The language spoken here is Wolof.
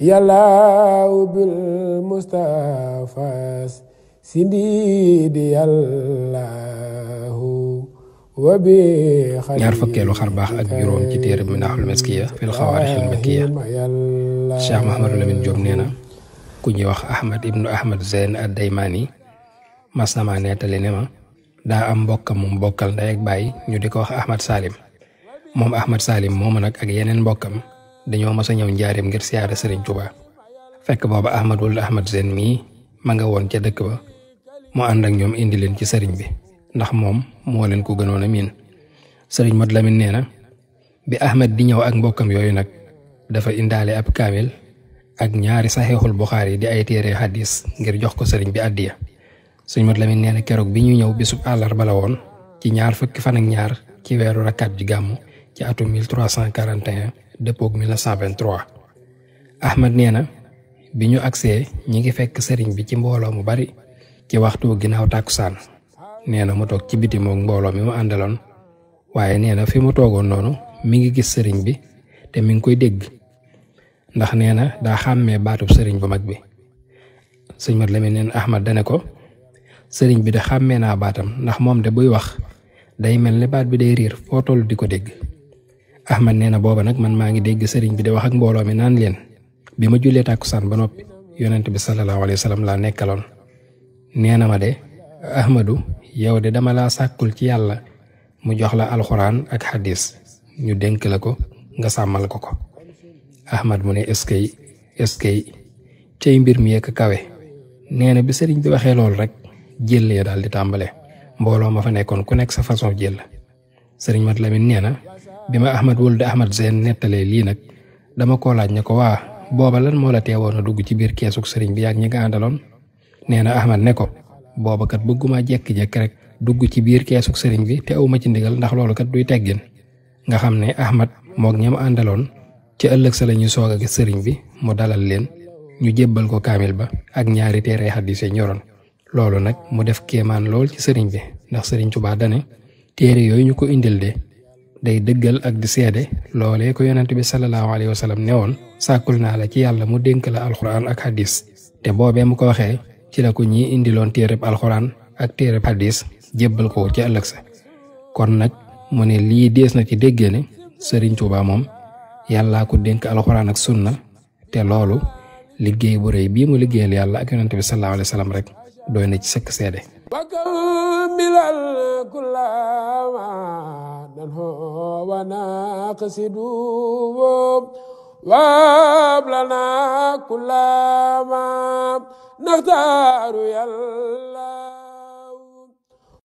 yàllaaw bil Mustafa sindidi yàllaahu wa bi ñaar fukkeelu xar baax ak juróom ci téere Minahul Miskiya fil Xawaarixil Makkiya Cheikh Mouhamadou Lamine Diop nee na ku ñuy wax Ahmad ibnu Ahmad Zeyn ad-Daymaani mas na ma nettali ne ma daa am mbokkam mu bokkal ndey ak baay ñu di ko wax Ahmad Salim moom Ahmad Salim moomu nag ak yeneen mbokkam dañoo mas a ñëw njaareem ngir siyaare Sëriñ Tuubaa fekk booba Ahmad wul Ahmad Zeyn mii ma nga woon ca dëkk ba mu ànd ak ñoom indi leen ci sëriñ bi ndax moom moo leen ko gënoon a miin sëriñ Mat Lamin nee na bi Ahmad di ñëw ak mbokkam yooyu nag dafa indaale ab kaamil ak ñaari saxiixul Buxaari di ay téere hadis ngir jox ko sëriñ bi àddiya sëriñ Mat Lamin nee na keroog bi ñu ñëw bisub àllarba la woon ci ñaar fukki fan ak ñaar ci weeru rakkaat ji gàmmu ci atum 1341 dëppoog 1923 Ahmad nee na bi ñu agsee ñi ngi fekk sëriñ bi ci mbooloo mu bari ci waxtu ginnaaw tàkkusaan nee na mu toog ci biti moog mbooloo mi mu àndaloon waaye nee na fi mu toogoon noonu mi ngi gis sëriñ bi te mi ngi koy dégg ndax nee na daa xàmmee baatub sëriñ bu mag bi sëñ Mat Lamin neen Ahmad dane ko sëriñ bi de xàmmee naa baatam ndax moom de buy wax day mel ni baat bi day riir foo toll di ko dégg Ahmad nee na booba nag man maa ngi dégg sëriñ bi di wax ak mbooloo mi naan leen bi ma jullee tàkkusaan ba noppi yonent bi sallallahu alayhi wa sallam laa nekkaloon nee na ma de Ahmadu yow de dama laa sàkkul ci yàlla mu jox la alxuraan ak xadis ñu dénk la ko nga sàmmal ko ko Ahmad mu ne eskay cay mbir mi yekk kawe nee na bi sëriñ bi waxee loolu rek jël ya daal di tàmbale mbooloo ma fa nekkoon ku nekk sa façon jël sëriñ Mat Lamin nee na bi ma Ahmad wul de Ahmad Zeyn nettalee lii nag dama ko laaj ne ko waa booba lan moo la teewoon a dugg ci biir keesug sëriñ bi yaag ñi nga àndaloon nee na Ahmad ne ko booba kat bëgguma jekki-jekki rek dugg ci biir keesug sëriñ bi te awma ci ndigal ndax loolu kat duy teggin nga xam ne Ahmad moog ñam àndaloon ci ëllëg sa la ñuy soog a gis sëriñ bi mu dalal leen ñu jébbal ko kaamil ba ak ñaari téere xadis yi ñoroon loolu nag mu def kéemaan lool ci sëriñ bi ndax sëriñ Tuubaa dane téere yooyu ñu ko indil de day dëggal ak di seede loolee ko yonent bi sallallahu alayhi wa sallam newoon sàkkul naa la ci yàlla mu dénk la alxuraan ak hadis te boobee mu ko waxee ci la ko ñii indiloon téereb alxuraan ak téereb hadis jébbal ko ci ëllëg sa kon nag mu ne lii dees na ci déggee ne Sëriñ Tuubaa moom yàllaa ko dénk alxuraan ak sunna te loolu liggéey bu rëy bii mu liggéeyal yàlla ak yonent bi sallallahu alayhi wa sallam rek doy na ci sëkk seede وابلنا كل ما نختار يلا